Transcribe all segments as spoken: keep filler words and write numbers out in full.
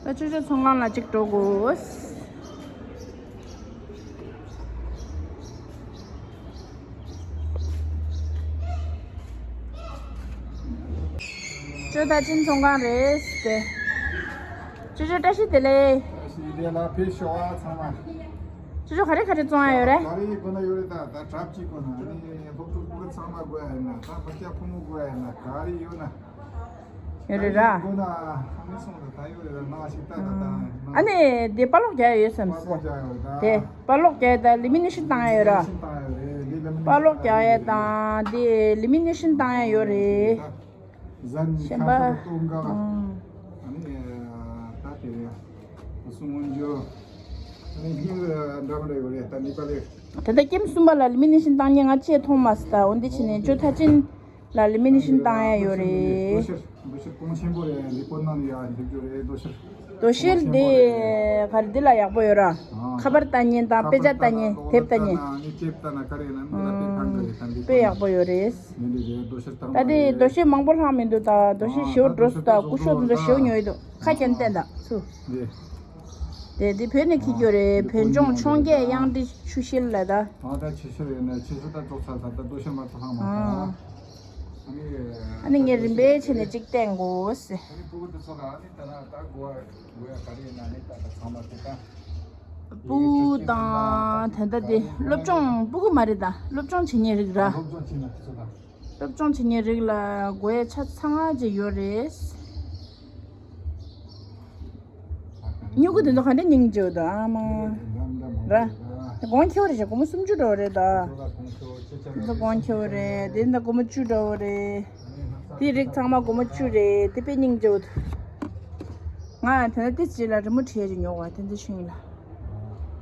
ད་ཅོ་ཅོ་ཚོང་ཁང་ལ་གཅིག་འགྲོ་དགོས། ཅོ་ད་ཅིན་ཚོང་ཁང་རེད་དེ། ཅོ་ཅོ་བཀྲ་ཤིས་བདེ་ལེགས། བཀྲ་ཤིས་བདེ་ལེགས། ཕེབས་ཤོག་ཨ་ཚང་མ། ཅོ་ཅོ་ག་རེ་ག་རེ་བཙོང་ཡ་ཡོད་རེད། ག་རེ་དགོས་ན་ཡོད་རེད། ད་ད་གྲབས་ཅིག་དགོས་ན་ཨ་ནི་སློབ་ཕྲུག་སྤུ་གུ་ཚང་མ་དགོས་ཡ་ཡིན་ན། ད་ཕ་སྐྱ་ཕོ་མོ་དགོས་ཡ་ཡིན་ན། ག་རེ་ཡོད་ན། ཡོད་རེད་ར། ཨ་ནི་དེ་པར་ལོག་རྒྱག་ཡ་ཡོད་བསམ་སོང་། དེ་པར་ལོག་རྒྱག་ཡ་དང་ལེ་མི་ནེ་ཤན་བཏང་ཡ་ཡོད་ར། པར་ལོག་རྒྱག་ཡ་དང་དེ་ལེ་མི་ནེ་ཤན་བཏང་ཡ་ཡོད་རེད། གཞན་པ། ད་ལྟ་ཀེམ་གསུམ་པ་ལ་ལེ་མི་ནེ་ཤན་བཏང་མཁན་ང་ཅིག་མཐོང་མ་སོང་། ད་འོ་འདི་བྱས་ནས་ཅོ་ཐ་ཅིན་ལ་ལེ་མི་ནེ་ཤན་བཏང་ཡ་ཡོད་རེད། རྡོ་ཤེར་རྡོ་ཤེར་གོང་ཆེན་པོ་རེད། ལི་པོ་ནང་ནས་ཡར་འཇུག་རྒྱུ་རེད། རྡོ་ཤེར། རྡོ་ཤེར་འདི་ག་རེ་འདི་ལ་ཡག་པོ་ཡོད་ར། ཁ་པར་ལྟ་མཁན་དང་དཔེ་ཆ་ལྟ་མཁན་དེབ་ལྟ་མཁན། ཨ་ནི་དེབ་ལྟ་ན་ག་རེ་ཡིན་ན་འདི་ལ་དཔེ་ཕན་གི་རེད། ད་འདི་དཔེ་ཡག་པོ་ཡོད་རེད། འདི་འདི་རེད། རྡོ་ཤེར་དང་ད་འདི་རྡོ་ཤེར་མང་པོ་ལྷག་མི་འདུག་ད་རྡོ་ཤེར་ཞེ་པོ་འགྲོ་སོང་། ད་སྐུ་ཞབས་འདི་ཚོ་ཞེ་པོ་ཉོ་ཡི་འདུག་ཁ་རྒྱན་བསྟན་ད་ཚུ། འདི། དེ་འདི་བོད་ནས་འཁྱེར་རྒྱུ་རེད། བོད་ལྗོངས་འཕྱོངས་རྒྱས་གཡང་ཊི་ཆུ་ཤེལ་ལ་ད། ཨ་ད་ཆུ་ཤེལ་ཡིན་ན་ཆུ་ཤེལ་ད་རྫོགས་ཚར། ད་ད་རྡོ་ཤེལ་མ་གཏོགས་ལྷག་མ་སོང་། ཨ་ནི་ངས་རིམ་པས་བྱས་ནས་གཅིག་བསྟན་དགོས་ཟེར། ཨ་ནི་སྤུ་གུ་དེ་ཚོ་ལ་ཨ་ནི་ད་ན་ད་དགོས་དགོས་ཡ་ག་རེ་ཡིན་ན་ཨ་ནི་ད་ད་ཚང་མ་དེ་ད། སྤུ་གུ་དང་ད་ལྟ་དེ་སློབ་སྦྱོང་སྤུ་གུ་མ་རེད། ད་སློབ་སྦྱོང་བྱེད་མཁན་རིགས་ར། སློབ་སྦྱོང་བྱེད་མཁན་དེ་ཚོ་ད། སློབ་སྦྱོང་བྱེད་མཁན་རིགས་ལ་དགོས་ཡ་ཆ་ཚང་ཅིག་ཡོད་རེད། སྨྱུ་གུ་དེ་ཚོ་ག་འདྲ་སྙིང་རྗེ་པོ་འདུག་ཨ་མ། ར། དེ་གོང་ཁེ་པོ་རེད་ཤག་སྒོར་མོ་སུམ་ཅུ་འདྲ་བོ་རེད་ད། དེ་ཚོ་གོང་ཁེ་པོ་རེད། དེ་འདྲ་སྒོར་མོ་བཅུ་འདྲ་བོ་རེད། དེ་རིགས་ཚང་མ་སྒོར་མོ་བཅུ་རེད། དེ་དཔེ་སྙིང་རྗེ་པོ་འདུག་ང་དེ་ནས་ཏིས་ཅི་ལ་རི་མོ་བྲིས་ཡ་ཅིག་ཉོ་བ། བསྟན་འཛིན་ཆོས་དབྱིངས་ལ།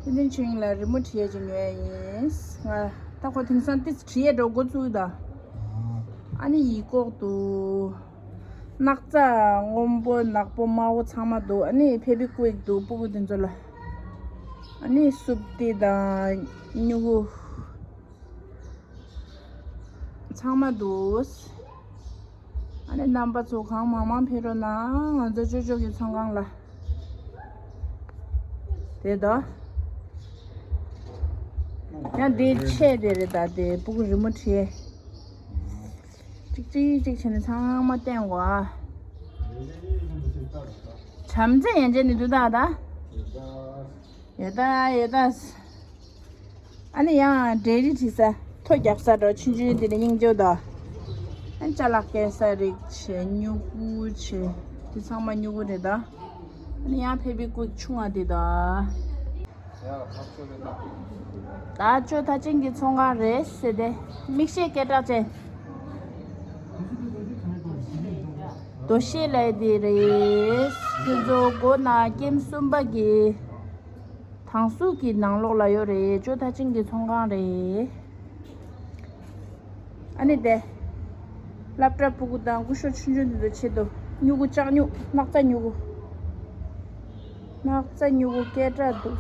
བསྟན་འཛིན་ཆོས་དབྱིངས་ལ་རི་མོ་བྲིས་ཡ་ཅིག་ཉོ་ཡ་ཡིན། ང་ད་ཁོ་དེང་སང་ཏིས་བྲིས་ཡ་འགྲོ་འགོ་བཙུགས་ད། ཨ་ནི་ཡིག་ཀོག་འདུག་སྣག་ཚ་སྔོན་པོ་ནག་པོ་དམར་པོ་ཚང་མ་འདུག་ཨ་ནི་ཕེ་བི་ཀུ་ཝིག་འདུག་སྤུ་གུ་དེ་ཚོ་ལ། ཨ་ནི་སུབ་ཏི་དང་སྨྱུ་གུ་ཚང་མ་འདུག་ཨ་ནི་རྣམ་པ་ཚོ་གང་མང་མང་ཕེབས་རོགས་གནང་། ང་ཚོ་ཅོ་ཅོ་གི་ཚོང་ཁང་ལ། དེ་ད། ཡང་འདི་ཆས་དེ་རེད་ད། དེ་སྤུ་གུ་རི་མོ་བྲིས། གཅིག་གཅིག་གཅིག་བྱས་ནས་ཚང་མ་བསྟན་དགོས་ཨ། བྱམས་བརྩེ་ཡན་ཆད་ནི་འདུག་ད་ད། ཡོད་ད་ཡོད་ད། ཨ་ནི་ཡང་འབྲས་རིགས་བྲིས་ས། ཐོ་རྒྱག་ས་འདྲ་ཆུང་ཆུང་དེ་ནས་སྙིང་རྗེ་པོ་ད། ཨ་ནི་ཅ་ལག་སྐྱེལ་ས་རིགས་བྱས། སྨྱུ་གུ་བྱས། དེ་ཚང་མ་སྨྱུ་གུ་རེད་ད། ཨ་ནི་ཡང་ཕེ་བི་ཀུ་ཝིག་ཆུང་བ་དེ་ད། ད་ཅོ་ཐ་ཅན་གྱི་ཚོང་ཁང་རེད་ཟེར་ཏེ། མིག་ཤེལ་སྐད་གྲགས་ཅན། རྡོ་ཤེལ་ལས་དེ་རེད། ཁྱོད་ཚོ་མགོ་ན་ཀེམ་གསུམ་པ་གི་དང་སུ་གི་ནང་ལོགས་ལ་ཡོད་རེད། ཅོ་ཐ་ཅན་གྱི་ཚོང་ཁང་རེད། ཨ་ནི་དེ། སློབ་གྲྭ་སྤུ་གུ་དང་སྐུ་ཞབས་ཆུང་ཆུང་དེ་ཚོ་ཆེད་དུ་སྨྱུ་གུ་ལྕགས་སྨྱུག་སྣག་ཚ་སྨྱུ་གུ། སྣག་ཚ་སྨྱུ་གུ་སྐད་གྲགས་འདུག་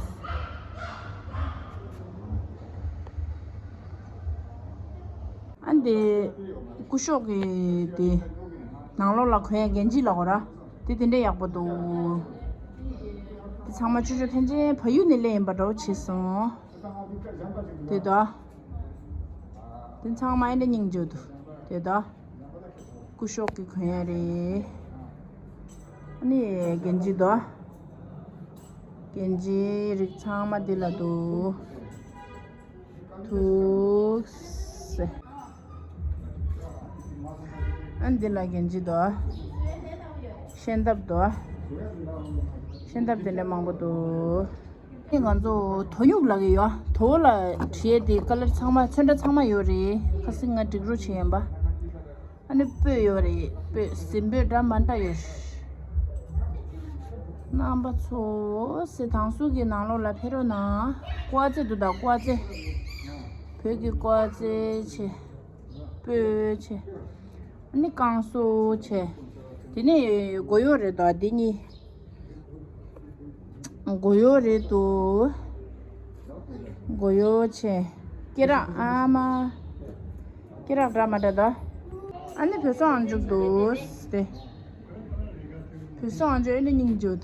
ཨ་ནི་དེ། སྐུ་ཞབས་ཀྱི་དེ། ནང་ལོགས་ལ་གོན་ཡ་གན་ཇི་ལབ་དགོས་ར། དེ་དེ་འདྲ་ཡག་པོ་འདུག་དེ་ཚང་མ་ཅོ་ཅོ་ཐེན་ཅན་ཕ་ཡུལ་ནས་ལེན་ཡིན་པ་འདྲ་བོ་བྱས་སོང་། དེ་ད། དེ་ཚང་མ་ཨེ་འདྲ་སྙིང་རྗེ་འདུག་དེ་ད། སྐུ་ཞབས་ཀྱི་གོན་ཡ་རེད། ཨ་ནི་གན་ཇི་ད། གན་ཇི་རིགས་ཚང་མ་འདི་ལ་འདུག་ཐུགས་སེ། ཨ་འདི་ལ་གན་ཇི་འདུག་ཤེས་ཐབས་འདུག་ཤེས་ཐབས་དེ་འདྲ་མང་པོ་འདུག་ཨ་ང་ཚོ་དོ་སྨྱུག་ལབ་ཀྱི་ཡོད། དོ་ལ་བྲིས་ཏེ་ཀ་ལར་ཚང་མ་ཚོན་ཁྲ་ཚང་མ་ཡོད་རེད། ཁ་སང་ང་སྒྲིག་རོགས་བྱས་ཡིན་པ། ཨ་ནི་སྤོས་ཡོད་རེད། སྤོས་ཟིམ་སྤོས་འདྲ་མ་འདྲ་ཡོད། རྣམ་པ་ཚོ་སེ་དང་སུ་གི་ནང་ལོགས་ལ་ཕེབས་རོགས་གནང་། ཀོ་ཙེ་འདུག་ད་ཀོ་ཙེ། བོད་ཀྱི་ཀོ་ཙེ་བྱས། སྤོས་བྱས། ཨ་ནི་བསྐང་གསོ་བྱས། དེ་ནས་སྒོ་ཡོག་རེད་ད་འདི་གཉིས། སྒོ་ཡོག་རེད་འདུག་སྒོ་ཡོག་བྱས། སྐེ་རགས་ཨ་མ། སྐེ་རགས་འདྲ་མ་འདྲ་ད། ཨ་ནི་བོད་སོག་ཨང་ཅུག་འདུག་སྟེ། བོད་སོག་ཨང་ཅུག་ཨེ་ནི་སྙིང་རྗེ་འདུག་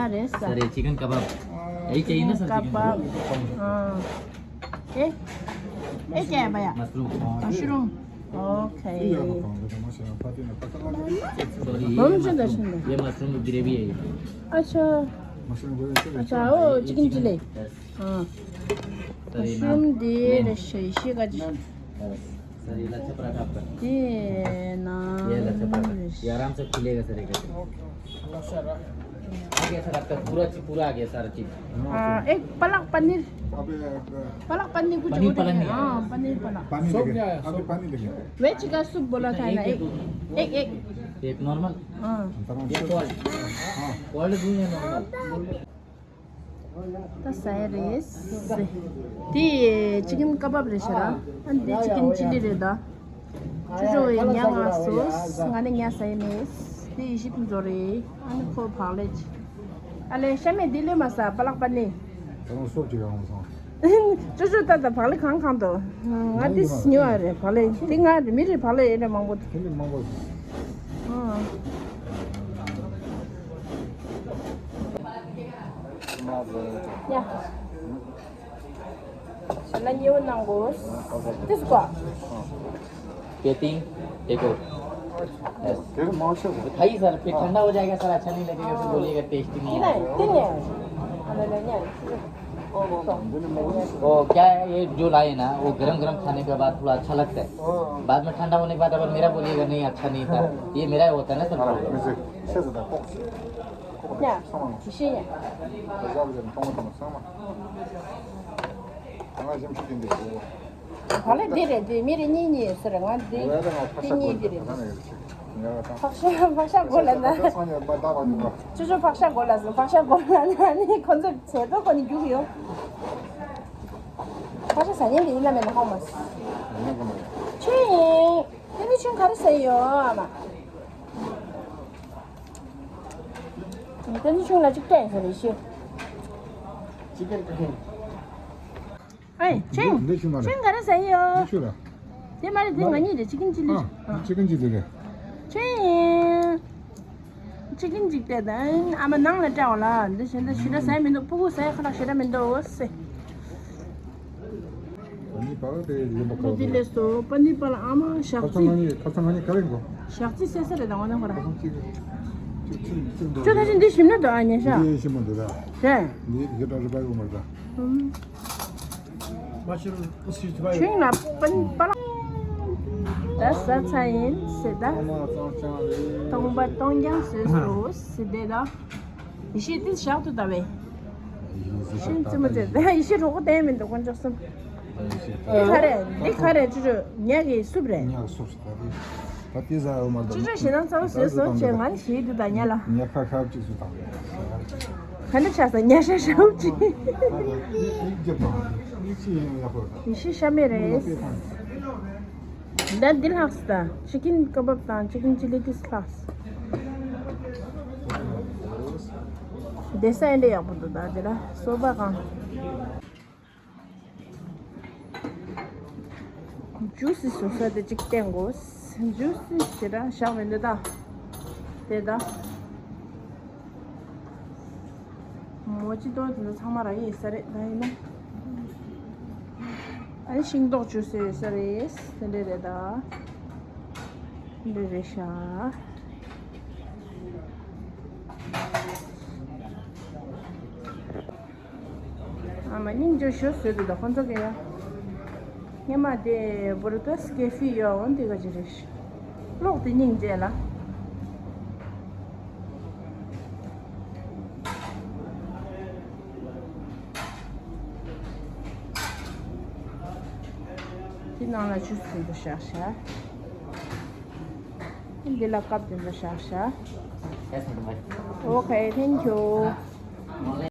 ཡ་རེད་ས། सर, ये चिकन कबाब। यही चाहिए ना सर, चिकन कबाब। कबाब। हाँ। ए, ए क्या है भैया? मशरूम। मशरूम। ओके। सॉरी, ये हम से मशरूम, दर्शन दे। ये मशरूम ग्रेवी है ये। अच्छा। अच्छा, ओ चिकन चिली। यस। हाँ। सर, ये नान। मशरूम दे प्लेन। रहे, इसी का जी। यस। सर, ये लच्छा पराठा आपका। ये ना। ये लच्छा पराठा। ये आराम से फूलेगा सर, एक। आ गया सर आपका पूरा चीज, पूरा आ गया सारा चीज। हाँ, एक पालक पनीर। अबे, अ, पालक पनीर कुछ पनीर, और पालक नहीं है। हाँ, पनीर पालक। पानी सब लेके, क्या है? अभी सब। पानी लेके। वेज का सूप बोला था ना, एक, एक, एक, एक। एक नॉर्मल। हाँ। ये कोल्ड। हाँ। कोल्ड दूं या नॉर्मल? ད་ཟ་ཡ་རེད། དེ་ཅི་ཀིན་ཀ་བབ་རེད་ཤག་ར། ཨ་འདི་ཅི་ཀིན་ཅི་ལི་རེད་ད། ཅོ་ཅོ་ཡི་ཉ་ང་སོ། ང་ནི་ཉ་ཟ་ཡི་མེད། དེ་ཡི་ཤི་ཕུན་ཚོགས་རེད། ཨ་ནི་ཁོ་བག་ལེབ་ཅིག་ཨ་ལས་ཤ་མེད་འདི་ལས་མ་ཟ་པ་ལག་པ་ནི། ད་རུང་སོབ་ཅིག་ཡོང་སོང་། ཅོ་ཅོ་ད་ད་བག་ལེབ་གང་གང་དོ། ང་འདི་ཉོ་བ་རེད་བག་ལེབ་འདི་ང་རེད་མི་རེད་བག་ལེབ་ཡེ་ནས་མང་པོ་འདུག་དེ་ལས་མང་པོ་འདུག་ཨང་། ཡ། ཞལ་ལག་མཉེས་པོ་གནང་དགོས། ཏིས་ཀོ། पेटिंग देखो। यस। खाइए सर, फिर ठंडा हो जाएगा सर, अच्छा नहीं लगेगा, फिर बोलिएगा टेस्टी नहीं है। वो क्या है, ये जो लाए ना, वो गरम गरम खाने के बाद थोड़ा अच्छा लगता है, बाद में ठंडा होने के बाद अगर मेरा बोलिएगा नहीं, अच्छा नहीं था, ये मेरा ही होता है ना sir. Problem. 야, ཞི་ཡ། བག་ལེབ་འདི་རེད་འདི་མི་རེ་གཉིས་གཉིས་ཟེར་ང་འདི་འདི་གཉིས་འདི་རེད། ཕག་ཤ་ཕག་ཤ་དགོས་ལ་ན། ཅོ་ཅོ་ཕག་ཤ་དགོས་ལ་ཟེར་ཕག་ཤ་དགོས་ལ་ན་ནི་ཁོ་ཚོ་ཟས་ཏོག་ཁོ་ནི་རྒྱུག་ཡོད། ཕག་ཤ་ཟ་ཉན་འདི་ཡིན་ལ་མེད་ན་ཧོ་མ་ཆོས་ཡིན། དེ་ནི་ཆུང་ག་རེ་ཟ་ཡོད་ཨ་མ། དེ་ནི་ཆུང་ལ་གཅིག་སྤྲད་ཟེར་རེད་ཤི། ཅི་ཀན་ཀན། ཨེ་ཆེན། འདི་ཆུང་མ་རེད། ཆེན་ག་རེ་ཟ་ཡོད། འདི་ཆུང་ར། དེ་མ་རེད་དེ་ང་གཉིས་རེད་ཅི་ཀན་ཅི་ལི། ཨ་ཅི་ཀན་ཅི་ལི་རེད། ཆེན་ཡིན། ཅི་ཀན་ཅིག་སྤྲད་དང་ཨ་མ་ནང་ལ་སྤྲད་འོ་ལ་འདི་བཞིན་དུ་ཞི་ར་ཟ་ཡ་མི་འདུག་ཕྲུ་གུ་ཟ་ཡ་ཁ་ལག་ཞི་ར་མི་འདུག་ཟེར། ཨ་ནི་བག་དེ་ཡིན་པ་ག་རེ། འདི་ལས་སོ་པ་ནི་པ་ལ་ཨ་མ་ཞག་ཁ་སང་ང་གཅིག་གཉིས་ཁ་སང་ང་གཉིས་ག་རེ་འགོ། ཞག་གཅིག་གསལ་ས་རེད་དང་ང་ནང་ཁོ་ར། ཁ་སང་གཅིག་གཅིག་གཅིག་འགོ། ཅོ་ད་ཅི་འདི་ཞིམ་ན་འདུག་ཨ་ཉེ་ཤ། འདི་ཞིམ་མ་འདུག་ར། རེད། འདི་ཡི་གེ་འདྲ་རེ་པ་ཡོད་མ་རེད་ད། ཨུམ། ཆུང་ལ་པན་པ་ལ། ད་ཟ་ཚ་ཡིན་ཟེར་ད། སྟོང་པ་སྟོང་རྐྱང་བཟོས་སོ་ཟེར་དེ་ད། ཡེ་ཤེས་འདི་བཞག་ཏུ་ད་བས། ཤིན་ཙི་མ་ཙེ་ད་ཡེ་ཤེས་གྲོགས་པོ་བསྟན་མི་འདུག་དཀོན་མཆོག་གསུམ། འདི་ག་རེ་འདི་ག་རེ་ཅུ་ཅུ་ཉག་གི་སུབ་རེད། ཉག་སུབ་ད་དེ་ད་དེ་ཟ་ཡོད་མ་རེད། ཅུ་ཅུ་ཞེ་སྡང་ཚ་བོ་བཟོས་སོ་ཅེ་ང་ནི་ཞེ་དུ་ད་ཉ་ལ། ཉ་ཁ་ཁབ་ཅིག་སུ་དང་། ག་འདྲ་ཆགས་ས་ཉ་ཤ་ཤ་བོ་ཅིག་ཡེ་ཤེས་ཤ་མེད་རེད། ད་འདི་ལྷག་སི་ད་ཅི་ཀིན་ཀ་བབ་དང་ཅི་ཀིན་ཅི་ལི་ཏིས་ལྷག་སི། དེ་ས་ཨེ་འདྲ་ཡག་པོ་འདུག་ད་དེ་ལ་སོ་པ་གང་། ཇུ་སི་བཟོ་ས་དེ་གཅིག་བསྟན་དགོས། ཇུ་སི་ཞེ་དྲག་བཞག་མི་འདུག་ད། དེ་ད། མོ་ཅི་ཏོ་དེ་ཚོ་ཚང་མ་རང་ཡིན་ས་རེད་ད་ཡིན་ན། ཨ་ནི་ཤིང་ཏོག་ཇུ་སི་ཡོད་ས་རེད། དེ་འདྲ་རེད་ད། འདི་རེད་ཤག་ཨ་མ་སྙིང་རྗེ་ཞུ་ཟེར་དུས་ད་ཁོ་ཚོ་གི་ཡ། སྔན་མ་དེ་བུར་ཏ་སི་ཀེ་ཧྥི་ཡོད་འོན་དེ་ག་ཅི་རེད། གློག་དེ་སྙིང་རྗེ་ལ། དེ་ནང་ལ་ཆུ་སྲིན་པོ་བཞག་བཞག་འདི་ལ་ཀབ་དེ་ཚོ་བཞག་བཞག Okay, thank you.